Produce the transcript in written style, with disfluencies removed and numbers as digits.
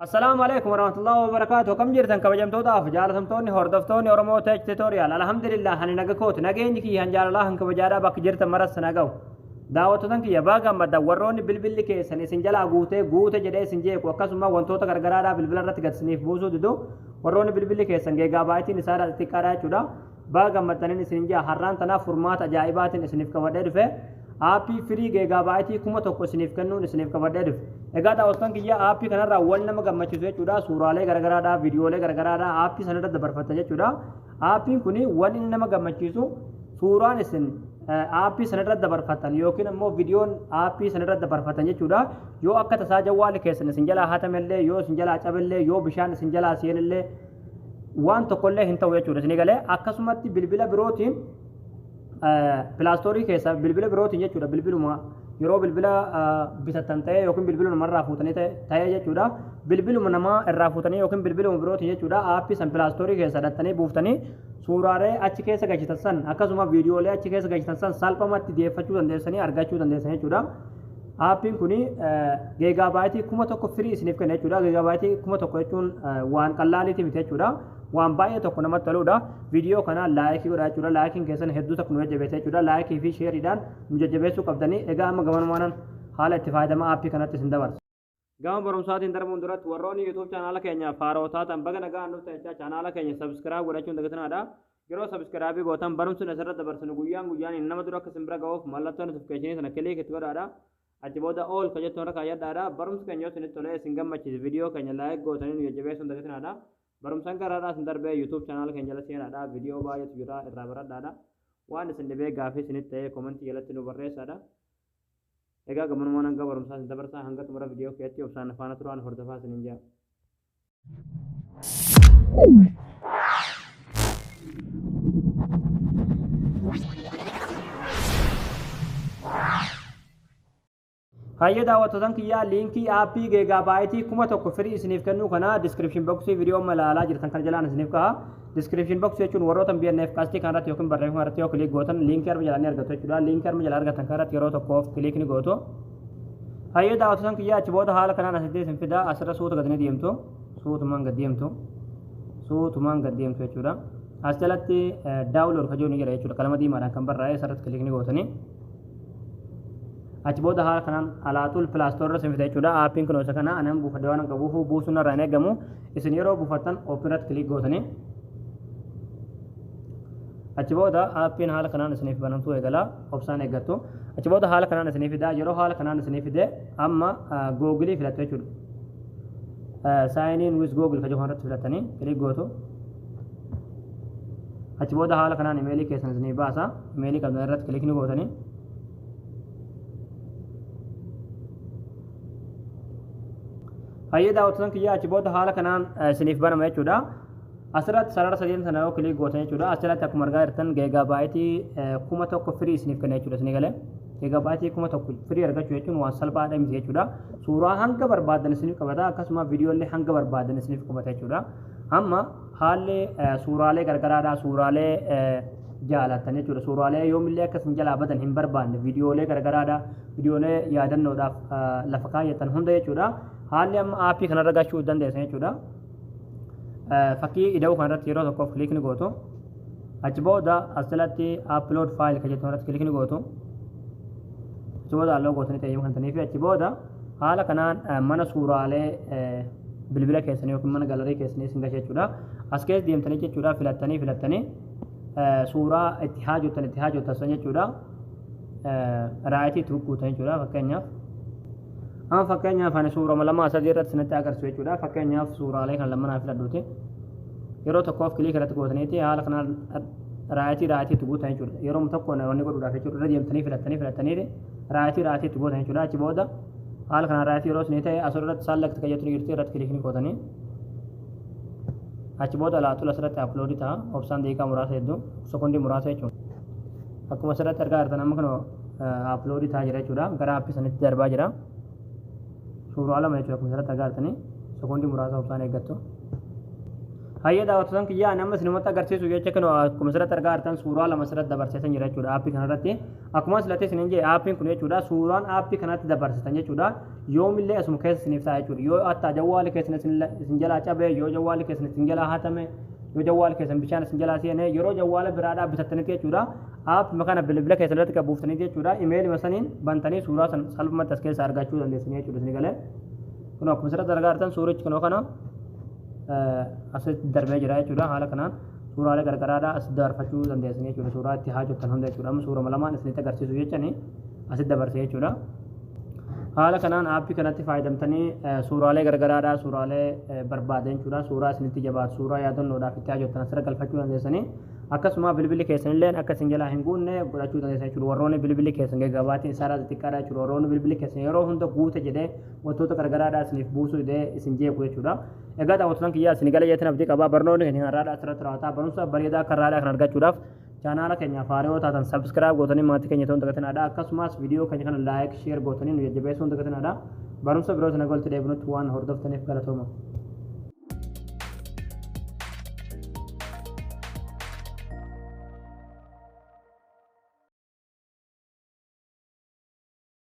Assalaamu alaikum warahmatullahi wabarakatuh. Akkam jirtan kabajamtootaaf jaalatamtoonni hordoftoonni Oromoo Tech Tutorial. Alhamdulillah, ani naga kooti. Nageenyi kiyya han jaalalaa han kabajaadhaa bakka jirtan maras naga'u. Daawwattoota kiyya, baga gammaddan. Warroonni bilbilli keessan isin jalaa guutee guute jedhee isin jeequ, akkasuma wantoota gargaraadhaa bilbila irratti gad isiniif buusuu didu, warroonni bilbilli keessan gigabyte iin isaa xixiqqaadhaa jechuudha. Baga gammaddaniin isin jaa. Har'aan tanaaf furmaata ajaa'ibaatiin isiniif qabadhee dhufe. Aappii free gigabyte 1000 isiniif kennuun isiniif qabadhee dhufe. Egaa daawwattoota kiyya, aappii kanarraa wal nama gammachiisu jechuudha. Suuraalee garagaraadhaa, viidiyoolee garagaraadhaa aappii sanarra dabarfatta jechuudha. Aappiin kun wal inni nama gammachiisu, suuraan isin aappii sanarra dabarfattan yookiin immoo viidiyoon aappii sanarra dabarfattan jechuudha. Yoo akka tasaa jawwaalli keessan isin jalaa hatamellee, yoo isin jalaa cabellee, yoo bishaan isin jalaa seenellee, waan tokkollee hin ta'u jechuudha. Isinii galee? Akkasumatti bilbila birootiin Play Store keessa bilbila birootiin jechuudha, bilbiluma yeroo bilbila bitattan ta'ee yookiin bilbiluma namarraa fuutanii ta'ee jechuudha, bilbiluma namaa irraa fuutanii yookiin bilbiluma birootiin jechuudha, aappii san Play Store keessa dhattanii buuftanii suuraalee achi keessa galchitan san, akkasuma viidiyoolee achi keessa galchitan san salphumatti deeffachuu dandeessanii, argachuu dandeessan jechuudha. Aappiin kun gigabyte 1000 free isiniif kenna jechuudha. Gigabyte 1000 jechuun waan qallaaliiti miti jechuudha. Waan baay'ee tokko namatti toludha. Viidiyoo kana like godhaa jechuudha. Like iin keessan hedduu tokko nu jajjabeessa jechuudha. Like fi share iidhaan nu jajjabeessuu qabdanii. Egaa amma gamanumaan haala itti fayyadama aappii kanatti isin dabarsa. Gama barumsaatiin darbuun duratti, warroonni YouTube chaanaala keenya faarootaa ta'an baga nagaan dhuftan jechaa, chaanaala keenya subscribe godhachuun dagatinaadha. Yeroo subscribe gootan barumsi asirratti dabarsinu guyyaan guyyaan nama dura akka isin bira ga'uuf mallattoo notification sana click itti godhaadha. Achi booda all ka jettuun irra kaayyadhaadha. Barumsi keenya yoo isinitti tolee isin gammachiise, viidiyoo keenya like gootanii nu jajjabeessuun dagatinaadha. Barumsaan garaadhaa isin darbee YouTube chaanaala keenya jala seenaadha. Viidiyoo baay'eetu jira, irraa baradhaadha. Waan isin dhibee gaafii isinitti ta'ee comment jalatti nu barreessaadha. Egaa gamanumaan hanga barumsaa isin dabarsaa, hanga xumura viidiyoo keetti obsaan faana turaan hordofaa isiniin jira. Hayyee daawwattootan kiyyaa, liinkii aappii gigabyte 1000 free isiniif kennuu kana description box viidiyoo amma ilaalaa jirtan kana jalaan isiniif ka'a. Description box jechuun warroota BNF qastii kanarratti yookiin barreeffama irratti yoo click gootan liinkii arma jalaa ni argattu jechuudha. Liinkii arma jalaa argatan kanarratti yeroo tokkoof click ni gootu. Hayyee daawwattootan kiyyaa, achi booda haala kanaan asitti isin fida. Asirra suuta gad ni deemtu. Suutumaan gad deemtu. Suutumaan gad deemtu jechuudha. As jalatti download ka jiru ni jira jechuudha. Qalama diimaadhaan kan barraa'e asirratti click ni gootanii. Achi booda haala kanaan alaatul Play Store irra isin fida jechuudha. Aappiin kun isa kana anan buufadhe waan qabuuf buusuun irraa hin eegamu. Isin yeroo buufattan open irratti click gootanii achi booda aappiin haala kanaan isiniif banamtuu eegala, obsaan eeggattu. Achi booda haala kanaan isiniif fida. Yeroo haala kanaan isiniif fide amma Google filattu jechuudha. Sign in with Google ka jedhu irratti filattanii click gootu. Achi booda haala kanaan imeelii keessan isiniif baasa. Imeelii qabdan irratti click ni gootanii. Hayyee daawwattoota kiyyaa, achi booda haala kanaan isiniif banama jechuudha. Asirratti sarara sadiin sana yoo click gootan jechuudha. Asirratti akkuma argaa jirtan gigabyte 1000 free isiniif kenna jechuudha. Isinii galee? Gigabyte 1000 free argachuu jechuun waan salphaadha miti jechuudha. Suuraa hanga barbaadan isiniif qabata, akkasuma viidiyoolee hanga barbaadan isiniif qabata jechuudha. Amma haalli suuraalee gargaraadhaa, suuraalee jaalattan jechuudha. Suuraalee yoomillee akka isin jalaa badan hin barbaanne, viidiyoolee gargaraadhaa, viidiyoolee yaadannoodhaaf lafa kaayyatan hunda jechuudha. Haalli amma aappii kanarra gachuu dandeessan jechuudha. Fakkii ida'uu kanarratti yeroo tokkoof click ni gootu. Achi booda as jalatti upload file ka jettu irratti click ni gootu. Achi booda allow gootanii ta'ee kan fi achi booda haala kanaan mana suuraalee bilbila keessanii yookiin mana gallery keessanii isin gasha jechuudha. As keessa deemtanii jechuudha, filattanii filattanii suuraa itti haajottan san jechuudha. Right itti guutan jechuudha fakkeenyaaf. Amma fakkeenyaaf ani suurama lama sadii irratti isinitti agarsiisu jechuudha. Fakkeenyaaf suuraalee kan lamanaa filadhuuti. Yeroo tokkoof click irratti gootaniiti haala kanaan right right itti guutan jechuudha. Yeroo tokko wanni godhuudhaaf jechuudha, irra deemtanii filattanii filattanii right right itti gootan jechuudha. Achi booda haala kanaan right yeroo isinii ta'e asirratti select kan jettu ni jirti, irratti click ni gootanii. Achi booda laaxul asirratti upload ta'a. Obsaan daqiiqaa muraasa hedduu, sekondii muraasa jechuudha. Akkuma asirratti argaa jirtan amma kana upload ta'aa jira jechuudha. Gara aappii sanitti darbaa jira. Suuraa lama jechuudha akkuma asirratti argaa jirtanii, sekondii muraasa obsaan eeggattu. Hayyee daawwattoota kiyyaa, nama isinumatti agarsiisu jecha kan akkuma asirratti argaa jirtan suuraa lama asirratti dabarseetan jira jechuudha aappii kanarratti. Akkuma asirratti isiniin jedhe, aappiin kun jechuudha, suuraan aappii kanatti dabarsitan jechuudha, yoomillee asuma keessa isiniif ta'a jechuudha. Yoo hatta jawwaali keessan isin jalaa cabe, yoo jawwaali keessan isin jalaa hatame, yoo jawwaali keessan bishaan isin jalaa seene, yeroo jawwaala biraadhaa bitattanitti jechuudha, aappii kana bilbila keessan irratti qabuuftanii jechuudha, imeelima saniin bantanii suuraa san salphumatti as keessa argachuu dandeessanii jechuudha. Isin galee kun akkuma asirratti argaa jirtan suurichi kunoo kana asitti darbee jira jechuudha. Haala kanaan suuraalee gargaraadhaa asitti dabarfachuu dandeessanii jechuudha. Suuraa itti haajottan hunda jechuudha. Amma suurama lamaan isinitti agarsiisu jechanii asitti dabarse jechuudha. Haala kanaan aappii kanatti fayyadamtanii suuraalee gargaraadhaa, suuraalee barbaadan jechuudha, suuraa isinitti jabaatu, suuraa yaadannoodhaaf itti haajottan asirra galfachuu dandeessanii, akkasuma bilbilli keessanillee akka isin jalaa hin guunne godhachuu dandeessan jechuudha. Warroonni bilbilli keessan gigabyte iin isaarraa xixiqqaadha jechuudha, warroonni bilbilli keessan yeroo hunda guute jedhee wantoota gargaraadhaa isiniif buusuu jedhee isin jeequ jechuudha. Egaa daawwattoota kiyyaa, isin gala jeetan abdii qabaa. Barnoonni keenya har'aadhaa asirratti raawwataa. Barumsa bareedaa akka har'aadhaa kan argachuudhaaf chaanaala keenya faaree taatan subscribe gootanii maatii keenya ta'uun dagatinadha. Akkasumas viidiyoo keenya kana like, share gootanii nu jajjabeessuun dagatinadha. Barumsa biroo sana golti deebinutti waan hordoftaniif galatooma.